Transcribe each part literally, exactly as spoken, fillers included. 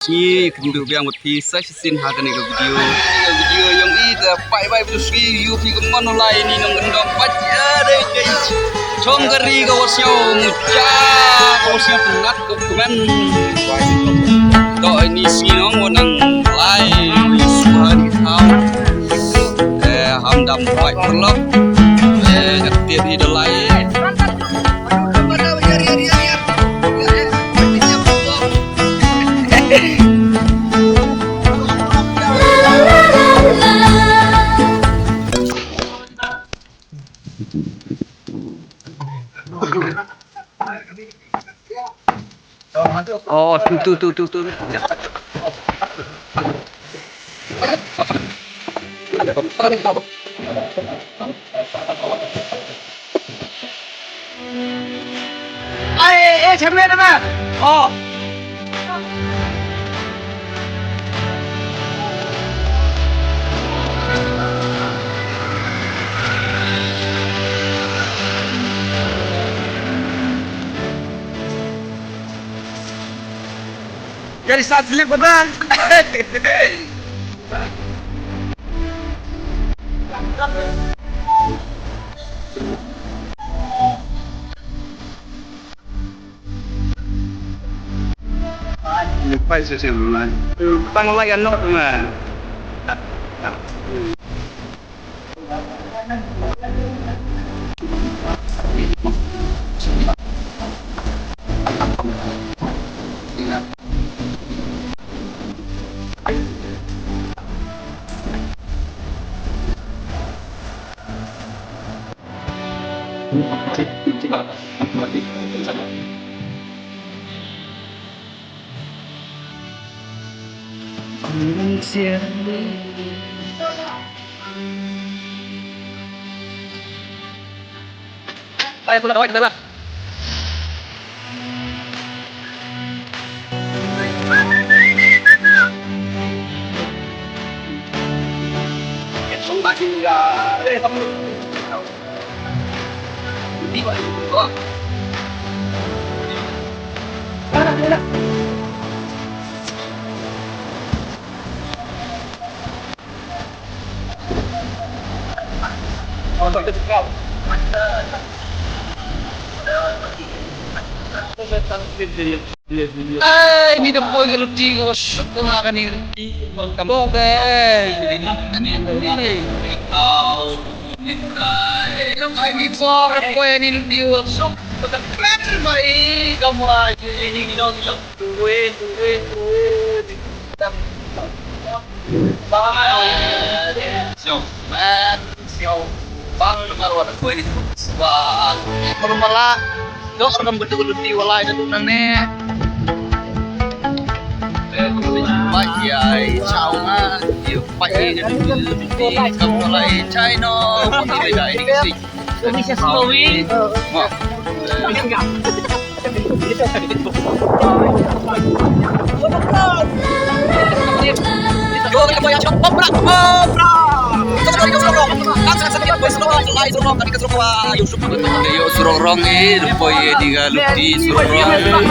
Ngi kynduh biang bad phi sa shisien ha kane ka video. Kane ka video jong i da bye bye bad phi, ïoh phi kumno lai ïa ini nongkyndong pat ïa dei ka chong kari ka wa sngew muja, ka wa sngew pyngngad ka kmen. To ini sngi nong wa nang lai ïa suba ni thaw. Eh, ham dam bye paralok. Eh, ka tied hi da lai. Oh, tu, tu, tu, tu, tu. Ai, eh, eh, chairman, chairman. Oh. Jadi sat slip apa? Tang lai anok ma. Ai, aku nak rawat kita lah. Ai, ni da poi ka luti ko, ko ma ka ni. Ka bok eh. Ai, ni poi ni luti ko. Ka kren ba i ka ma ni ni ni. Ïoh surok rong eh, poi eh, di ka luti surok rong.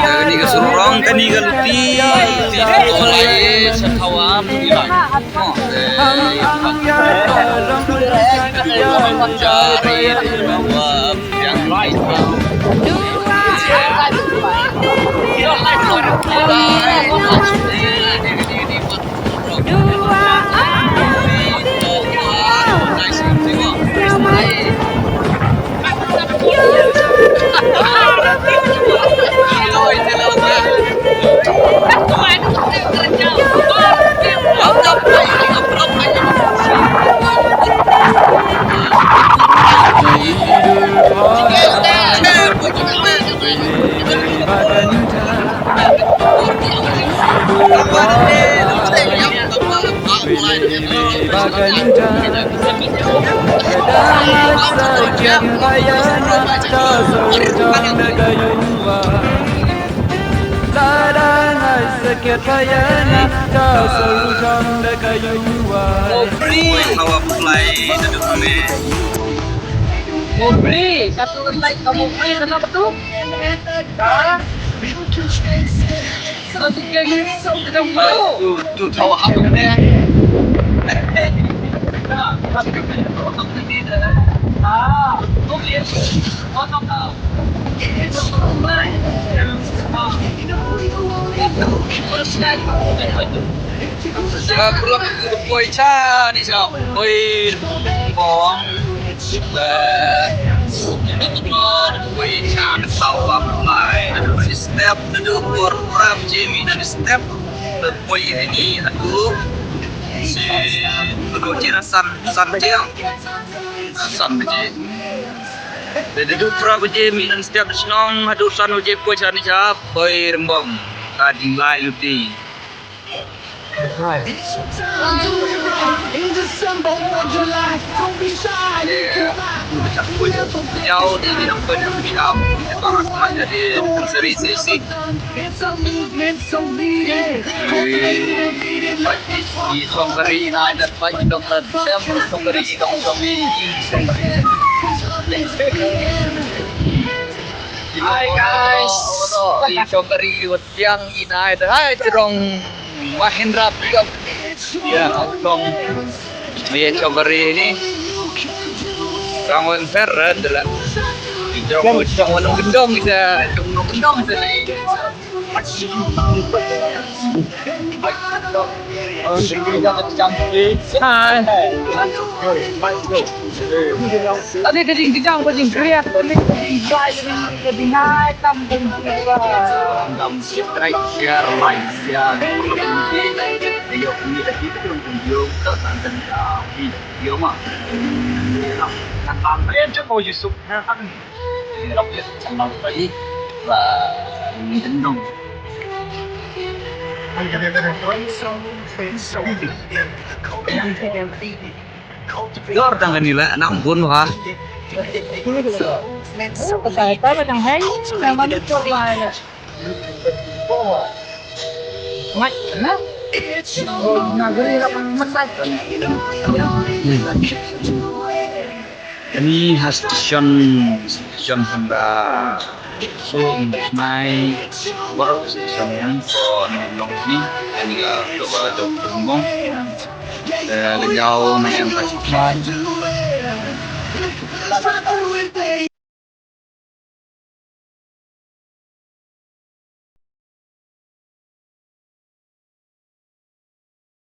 Kani ka surok rong, kani ka luti. Luti ka luti, sa khawa, luti la. Oh, eh, ya, Pak. Jari, khawa, yang lain. Mobli, satu lagi kamu beli, kenapa tuh? Hah? Ka pura ka poi cha ni cha. Poi bong. Poi cha ni sa wa mai. Step tu pura pura Jimmy na step. Poi ini aku. Si aku je san san je. San je. Jadi tu pura baje mi nan step shnong haduh san baje poi cha ni cha poi rembang. Ka ding lai luti. Yau di di nang poi nang shap. Para semuanya di seri sesi. Di song kari na dat pa dong na sem song kari dong song kari. Hi guys. Di song kari wat yang inai da. Hai terong Mahindra pickup. Ya, kong. Ni song kari ni. Kong wan fer dah lah. Jong jong wan gendong kita, jong gendong kita. Hai. Tadi ka jingkejang, ka jingkriat, tadi ka jingkriat, ka jingkriat, tam, tam, tam. Like, share, like, share. Ayo, ini lagi tu, video, tak, tak, tak, tak, video mah. Nak, nak, nak, Yusuf. Dor tang kani la, nak bun ha. Pakai apa, tang hai, nama ni coba. Mat, na? Nagari la, mat, mat. Kani ha station, station Honda. So, in my work station, so, ni long ni, kani ka, to, to, to, to, eh, ka jaw na yang ka.